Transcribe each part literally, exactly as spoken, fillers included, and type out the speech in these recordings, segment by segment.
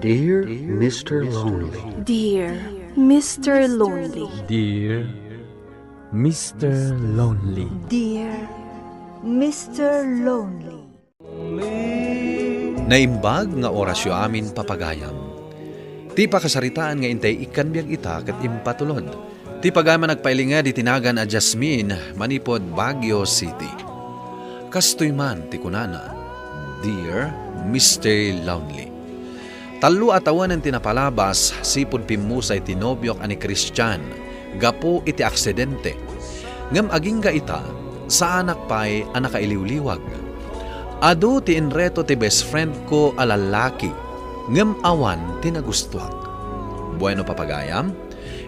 Dear Mister Lonely. Dear Mister Lonely. Dear Mister Lonely. Dear Mister Lonely. Naimbag nga orasyo amin, papagayam. Ti pakasaritaan nga intay ikkan biag ita ket impatulod. Ti pagayam a nagpailinged iti nagan a Jasmine manipud Baguio City. Kastoy man ti kunana, "Dear Mister Lonely, tallo a tawenen ti napalabas sipud pimmusay ti nobiok a ni Christian gapu iti aksidente. Ngem agingga ita, saanak pay a nakailiwliwag. Adu ti inreto ti best friend ko a lallaki, ngem awan ti nagustuak." Bueno, papagayam,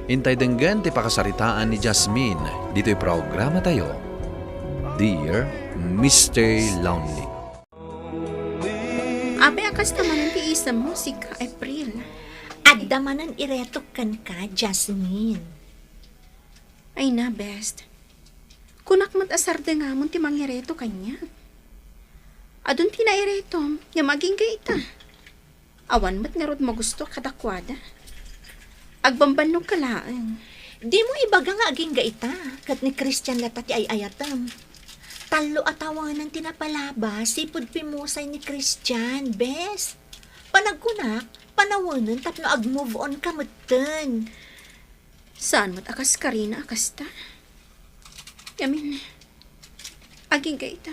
intay denggen ti pakasaritaan ni Jasmine ditoy programatayo, Dear Mister Lonely. Apay a kasta manen ti isemmo, sika, April? Adda manen iretok kenka, Jasmine. Ay na, best. Kunak met a sardengamon ti mangireto kaniak. Adun ti nairetom, ngem agingga ita. Awan met ngarud magusto kadakuada. Agbambannog ka laeng. Dimo ibaga nga agingga ita, ket ni Christian latta ti ay-ayatem. Tallo a tawenen ti napalabas, sipud pimmusay ni Christian, bes. Panagkunak, panawenen tapno ag-move on ka metten. Saan met a kaskarina a kasta? Ngamin, agingga ita.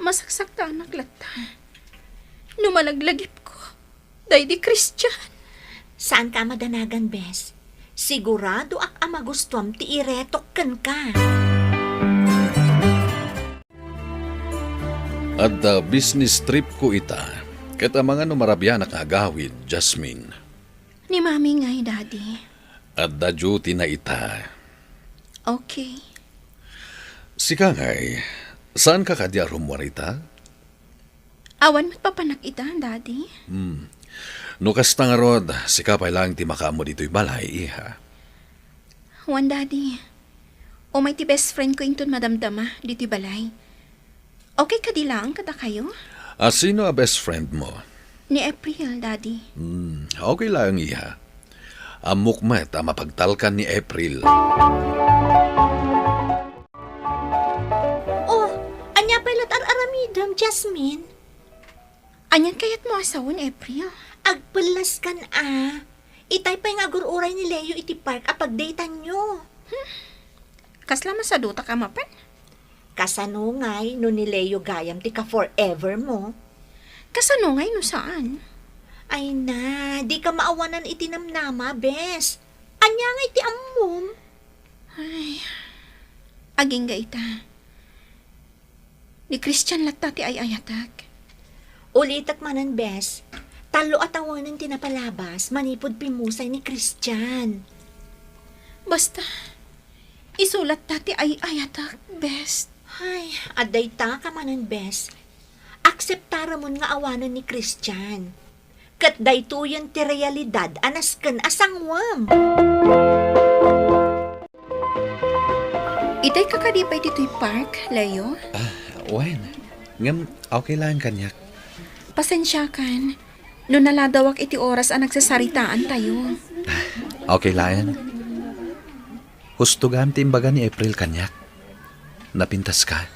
Masaksaktanak latta no malaglagipko daydi Christian. Saanka a madanagan, bes. Siguradoak a magustuam ti iretok kenka. Adda business trip ko ita, ket amangan no marabianak nga agawid, Jasmine. Ni Mami ngay, Daddy. Adda duty na ita. Okay. Sika ngay, saanka kadi a rummuar ita? Awan met papanak ita, Daddy. Hmm. No kasta ngarud, sika pay laeng ti makaammo ditoy balay, iha. Wen, Daddy. Umay ti best friend ko inton madamdama ditoy balay. Okay kadi laeng kadakayo? A, sino a best friend mo? Ni April, Daddy. Hmm, okay laeng, iha. Ammok met a mapagtalkan ni April. Oh, ania pay la't ar-aramidem, Jasmine? Anian kayatmo a sawen, April? Agpellaskan a. Itay pay nga agur-uray ni Leo iti park a pagdateanyo. Hmm. Kasla masadutak a mapan? Kasano ngay no ni Leo gayam ti ka-forever mo? Kasano ngay no saan? Ay na, dika maawanan iti namnama, bes. Ania ngay ti ammom? Ay, agingga ita. Ni Christian latta ti ay-ayatek. Ulitek manen, bes. Tallo a tawenen ti napalabas manipud pimmusay ni Christian. Basta, isu latta ti ay-ayatek, bes. Ay, adda ita ka manen, bes. Akseptaramon nga awanen ni Christian. Ket daytoyen ti realidad a nasken a sanguem. Itay ka kadi pay ditoy park, Leo? Ah, wen. Ngem, okay laeng kaniak. Pasensiakan no naladawak iti oras a nagsasaritaantayo. Ah, okay laeng. Husto gayam ti imbaga ni April kaniak. Napintaska.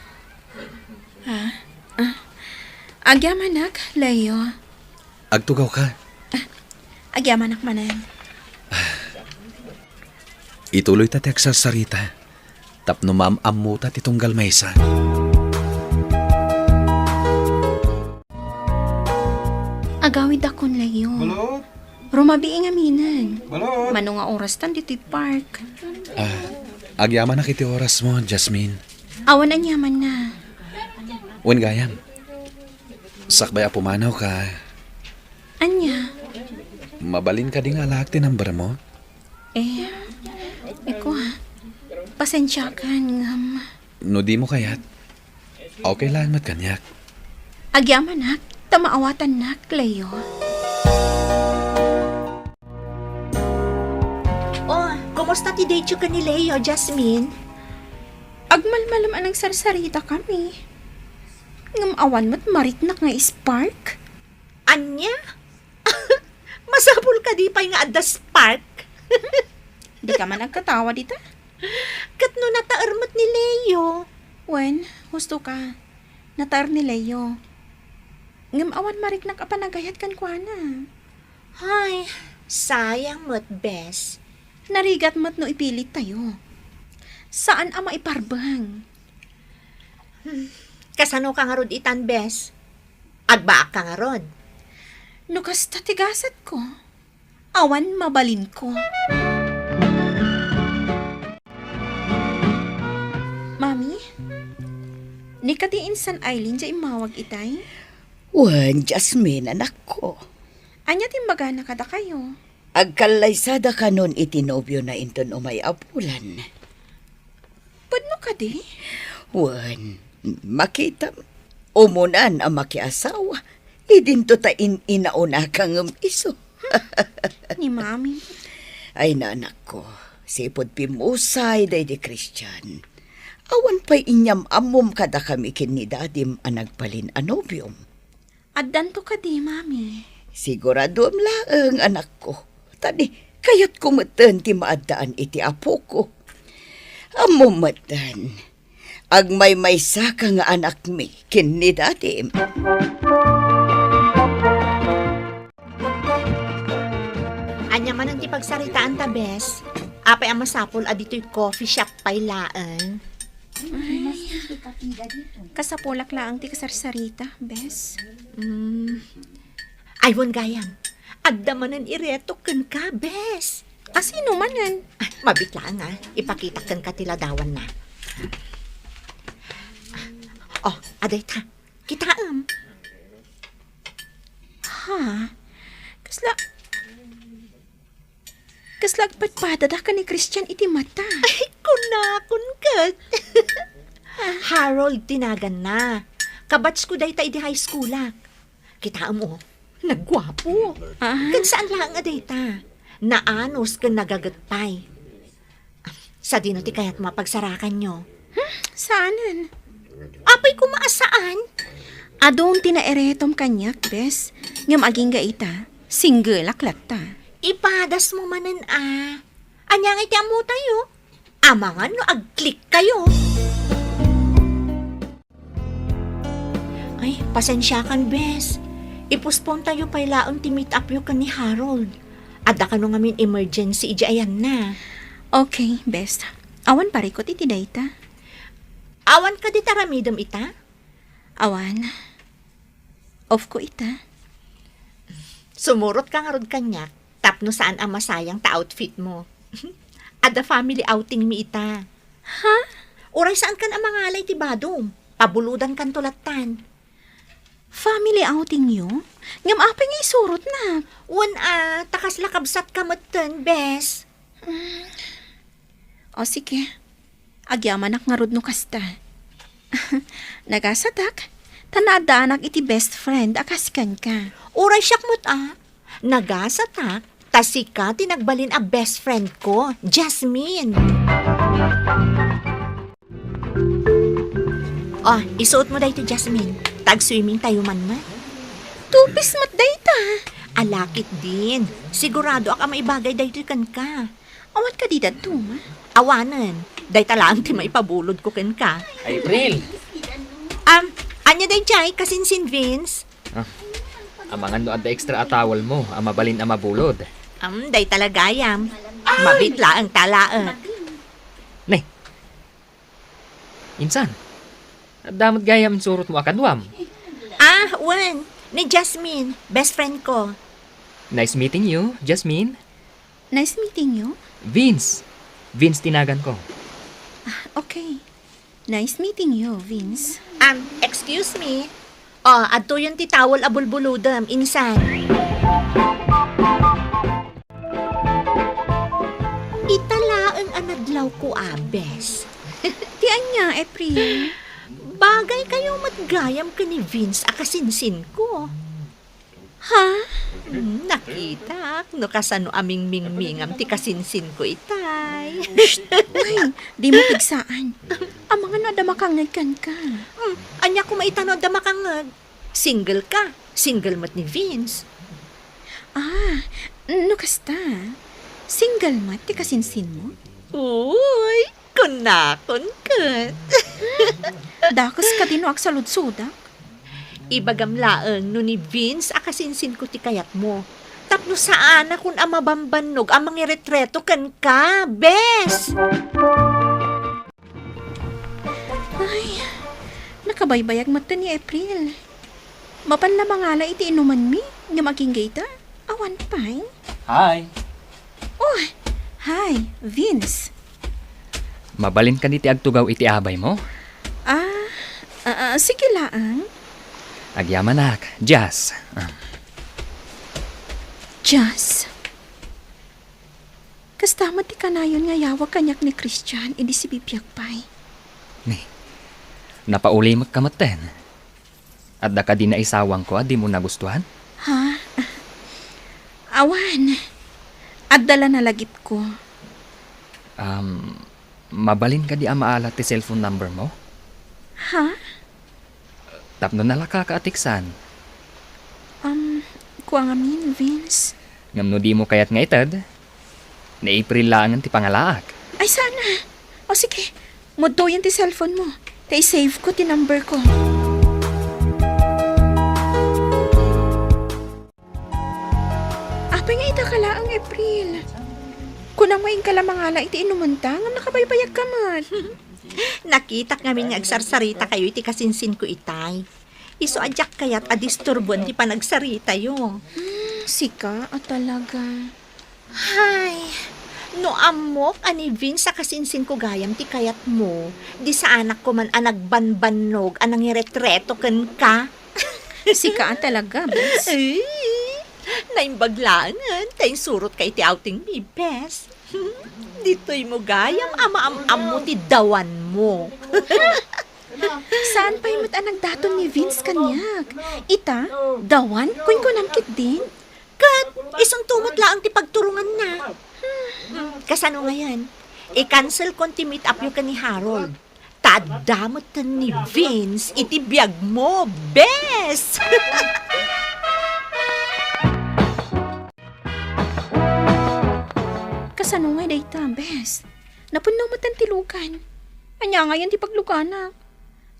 Ah, ah. Agyamanak, Leo. Agtugawka. Ah, agyamanak manen. Ituloyta ti agsarsarita tapno maam-ammota ti tunggal maysa. Agawidakon, Leo. Balot? Rumabii ngaminen. Balot? Mano nga orastan ditoy park? Ah, agyamanak iti orasmo, Jasmine. Awan aniamanna. Wen gayam. Sakbay a pumanawka. Ania? Mabalin kadi nga alaak ti numbermo? Eh, eko, pasensiakan ngem. No dimo kayat, okay laeng met kaniak. Agyamanak, ta maawatannak, Leo. Oh, kumusta ti date-yo ken ni Leo, Jasmine? Agmalmalem a nagsarsaritakami. Ngem awan met mariknak nga spark. Ania? Sapul kadi pay nga adda spark. Dika man agkatawa dita? Ket no nataer met ni Leo? Wen, husto ka. Nataer ni Leo. Ngem awan mariknak a panagayat kenkuana. Ay, sayang met, bes. Narigat met no ipilit tayo. Saan a maiparbeng. Hmm. Kasano ka ngarud itan, bes? Agbaak ka ngarud? No kasta ti gasatko, awan mabalinko. Mami, ni kadi insan Eileen ti immawag itay? Wen, Jasmine, anakko. Ania ti imbagana kadakayo? Agkallaysada kanon iti nobiona inton umay a bulan. Pudno kadi? Wen, makitam, umunan a makiasawa, idinto ta in-inaunaka ngem isu. Ni Mami. Ay, nanakko, sipud pimmusay daydi Christian. Awan pay inyam-ammom kadakami ken ni Dadim a nagbalin a nobiom. Addanto kadi, Mami? Siguraduem laeng, anakko. Ta di, kayatko metten ti maaddaan iti apoko. Ammom metten, agmaymaysaka nga anakmi ken ni Dadim. Ania manen ti pagsaritaanta, bes? Apay a masapul a ditoy coffee shop pay laeng? Ay, kasapulak laeng ti kasarsarita, bes. Mm. Ay, wen gayam. Adda manen ireto kenka, bes. A, sino manen? Ay, mabit laeng, a. Ipakitak kenka ti ladawanna. Oh, adda ita. Kitaem. Ha? Kasla, kasla agpadpadada ken ni Christian iti mata. Ay, kunakon ket. Harold ti naganna. Kabatchko dayta idi high schoolak. Kitaem, o, nagguapo. Ah. Ken saan laeng a dayta. Naanus ken nagaget pay. Sadino ti kayatmo a pagsarakanyo? Hmm, saanen? Apay koma a saan? Adun ti nairetom kaniak, bes. Ngem agingga ita, singgelak latta. Ipadasmo manen, a. Ania ngay ti ammotayo? Amangan no ag-click kayo. Ay, pasensiakan, bes. I-postpone tayo pay laeng ti meet-up yo ken ni Harold. Adda kano ngamin emergency idiay ayanna. Okay, bes. Awan parikut iti dayta. Awan kadi ti aramidem ita? Awan. Off ko ita. Sumurot ka ngarud kaniak tapno saan a masayang ta outfit mo. Adda family outing mi ita. Ha? Uray saankan a mangala iti badom. Pabulodankanto lattan. Family outing yo? Ngem apay nga isurotnak? Wen a, ta kasla kabsatka metten, bes. Mm. O, sige. Agyamanak ngarud no kasta. Nagasatak, ta naaddaanak iti best friend a kas kenka. Uray siak met a. Nagasatak, ta sika ti nagbalin a best friend ko, Jasmine. O, isuot mo daytoy, Jasmine. Tag-swimming tayo man, ma. Two-piece met dayta. Ala ketdin. Siguradoak a maibagay daytoy kenka. Awan kadi dadduma? Awanen. Dayta laeng ti maipabulodko kenka. April! Am, ania daydiay, kasinsin Vince? Ah, amangan no adda extra a towel mo a mabalin a mabulod. Am, dayta la gayam. Mabit laeng ta laeng. Ne, insan, adda met gayam insurot mo a kaduam? Ah, wen. Ni Jasmine, best friend ko. Nice meeting you, Jasmine. Nice meeting you. Vince. Vince ti naganko. Ah, okay. Nice meeting you, Vince. Um, excuse me. O, adtoyen ti towel a bulbulodem, insan. Ita laeng a nadlawko a, bes. Ti ania, April? Bagay kayo met gayam ken ni Vince a kasinsinko. Ha? Hmm, nakitak no kasano a mingmingmingam ti kasinsinko itay. Shh! Uy, dimo pigsaan. Amangan no adda makangngeg kenka. Hmm, ania koma ita no adda makangngeg? Single ka, single met ni Vince. Ah, no kasta, single met ti kasinsinmo? Uy, kunakon ket. Dakes kadi no agsaludsodak? Ibagam laeng no ni Vince a kasinsinko ti kayatmo. Tapno saanakon a mabambannog a mangiretreto kenka, bes! Ay, nakabaybayag met ni April. Mapan la mangala iti inumanmi, ngem agingga ita, awan pay. Hi. Oh, hi, Vince. Mabalin kadi ti agtugaw iti abaymo? Ah, ah, ah, sige laeng. Agyamanak, Jazz. Ah. Jazz? Kasta met ti kanayon nga ayawag kaniak ni Christian idi sibibiag pay. Ni, napaulimekka metten. Adda kadi naisawangko a dimo nagustuhan? Ha? Awan. Adda la nalagipko. Um, mabalin kadi a maala ti cellphone number mo? Ha? Tapno nalakaka a teksan. Um, kua ngamin, Vince. Ngem no dimo kayat nga ited, ni April laengen ti pangalaak. Ay, sana. O sige, muddoyen ti cellphone mo. Ta i-save ko ti number ko. Apay nga ita ka laeng, April? Kunam nga inka la mangala iti inumenta, ngem nakabaybayagka met. Nakitak ngamin nga agsarsarita kayo iti kasinsinko itay. Isu a diak kayat a disturboen ti panagsaritayo. Hmm, sika a talaga. Hay, no ammok a ni Vince a kasinsinko gayam ti kayatmo, di saanak koman a nagbanbannog a nangiretreto kenka. Sika a talaga, bes. Ay, naimbag laengen ta insurotka iti outing mi, bes. Ditoy mo gayam a maam-ammo ti dawanmo. Saan pay met a nagdaton ni Vince kaniak? Ita, dawan, kunkunam ketdin? Ket isunto met laeng ti pagturonganna. Hmm, kasano ngayen? I-cancel kon ti meet up yo ken ni Harold. Ta adda metten ni Vince iti biagmo, bes! Kasano ngay dayta, bes? Napunno metten ti lugan. Ania ngayen ti pagluganak?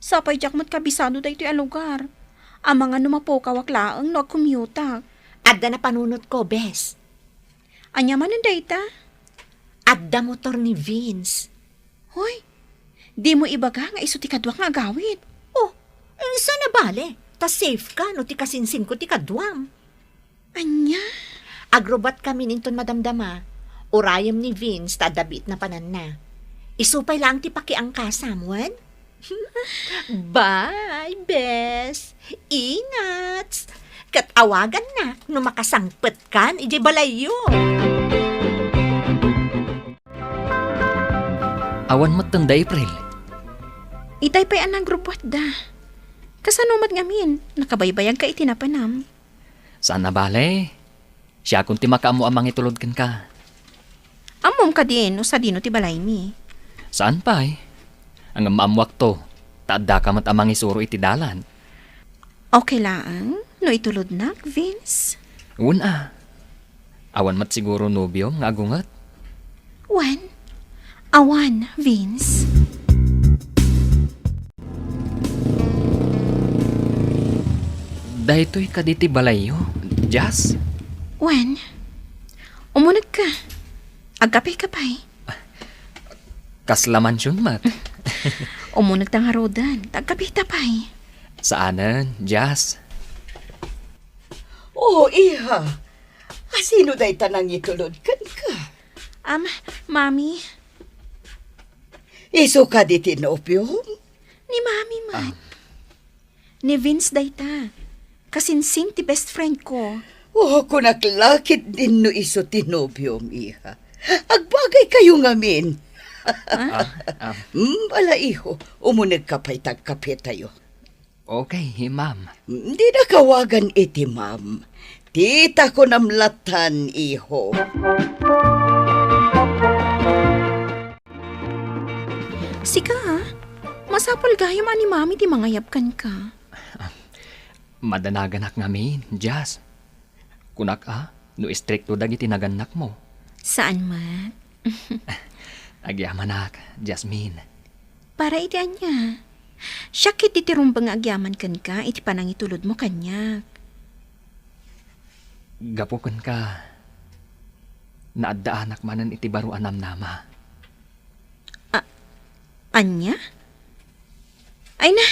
Sapay diak met kabisado daytoy a lugar. Amangan no mapukawak laeng no agkumyutak. Adda napanunotko, bes. Ania manen dayta? Adda motor ni Vince. Hoy, dimo ibaga nga isu ti kaduak nga agawid. Oh, saan a bale? Ta safe ka no ti kasinsinko ti kaduam. Ania? Agrubbuat kamin inton madamdama. Urayem ni Vince ta adda biit napananna. Isu pay laeng ti pakiangkasam, wen? Bye, bes. Ingat. Ket awagannak no makasangpetkan idiay balayyo. Awan metten da April. Itay pay a nagrubbuatda. Kasano met ngamin? Nakabaybayagka iti napanam. Saan a bale. Siakon ti makaammo a mangitulod kenka. Ammom kadi no sadino ti balaymi? Saan pay. Ngem maammoakto, ta addaka met a mangisuro iti dalan. Okay laeng no itulodnak, Vince? Wen a. Awan met siguro nobiom nga agunget? Wen, awan, Vince. Daytoy kadi ti balayyo, Jazz? Wen, umunegka. Agkapeka pay. Kasla mansion met. Umunegta ngaruden, ta agkapeta pay. Saanen, Jazz. Oh, iha. Asino dayta nangitulod kenka? Am, Mami. Isu kadi ti nobiom? Ni Mami man. Ah. Ni Vince dayta. Kasinsin ti best friend ko. Oh, kunak la ketdin no isu ti nobiom, iha. Agbagaykayo ngamin. Ah? Ah, ah. Hmm, ala, iho, umunegka pay ta agkapetayo. Okay, ma'am. Dinaka awagan iti ma'am. Tita ko namlatan, iho. Sika, a? Masapul gayam a ni Mami ti mangayab kenka. Madanaganak ngamin, Jazz. Kunak a, No istrikto dagiti nagannakmo. Saan met? Agyamanak, Jasmine. Para iti ania? Siak ketdi ti rumbeng nga agyaman kenka iti panangitulodmo kaniak. Gapu kenka, naaddaanak manen iti baro a namnama. A-, ania? Ay na,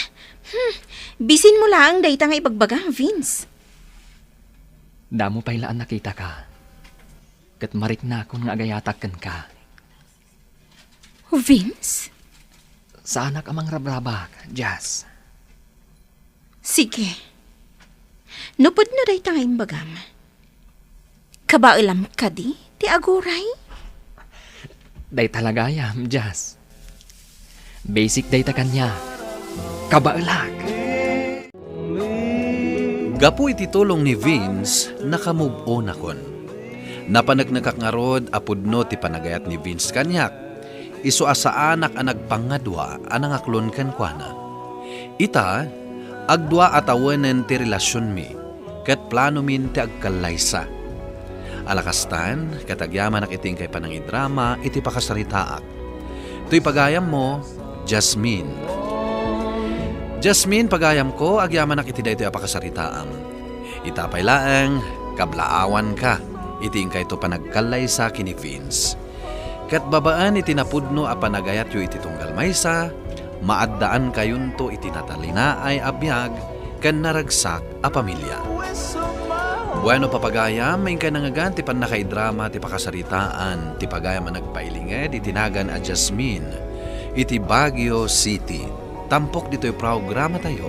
hmm, bisinmo laeng dayta nga ibagbaga, Vince. Damo pay la a nakitaka, ket mariknakon nga agayatak kenka. Vince? Saanak a mangrabrabak, Jazz. Sige. No pudno dayta nga imbagam, kabaelam kadi ti aguray? Dayta la gayam, Jazz. Basic dayta kaniak. Kabaelak. Gapu iti tulong ni Vince, nakamove-on akon. Napaneknekak ngarud a pudno ti panagayat ni Vince kaniak, isu a saanak a nagpangadua a nangaklon kenkuana. Ita, agdua a tawenen ti relasionmi, ket planomin ti agkallaysa. Ala kastan, ket agyamanak iti inkay panangidrama iti pakasaritaak. Toy pagayammo, Jasmine. Jasmine, pagayamko, agyamanak iti daytoy a pakasaritaam. Ita pay laeng, kablaawanka iti inkayto panagkallaysa ken ni Vince. Ket babaen iti napudno a panagayatyo iti tunggal maysa, maaddaankayonto iti natalinaay a biag ken naragsak a pamilia. Bueno, papagayam, inkay nangngegan ti pannakaidrama ti pakasaritaan ti pagayam a nagpailinged iti nagan a Jasmine iti Baguio City. Tampok ditoy programatayo,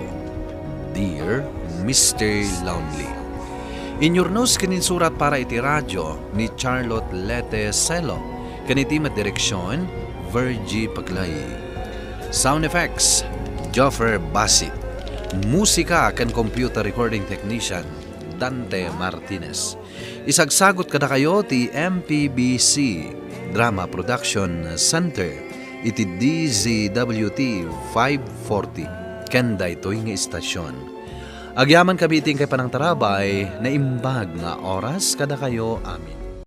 Dear Mister Lonely. Inyurnos ken insurat para iti radio ni Charlotte Lete Celo, ken iti met direksion, Virgie Paclay. Sound effects, Joffer Basit. Musika ken computer recording technician, Dante Martinez. Isagsagut kadakayo ti M P B C Drama Production Center iti D Z W T five forty ken daytoy nga istasyon. Agyamankami iti inkay panangtarabay, naimbag nga oras kadakayo amin.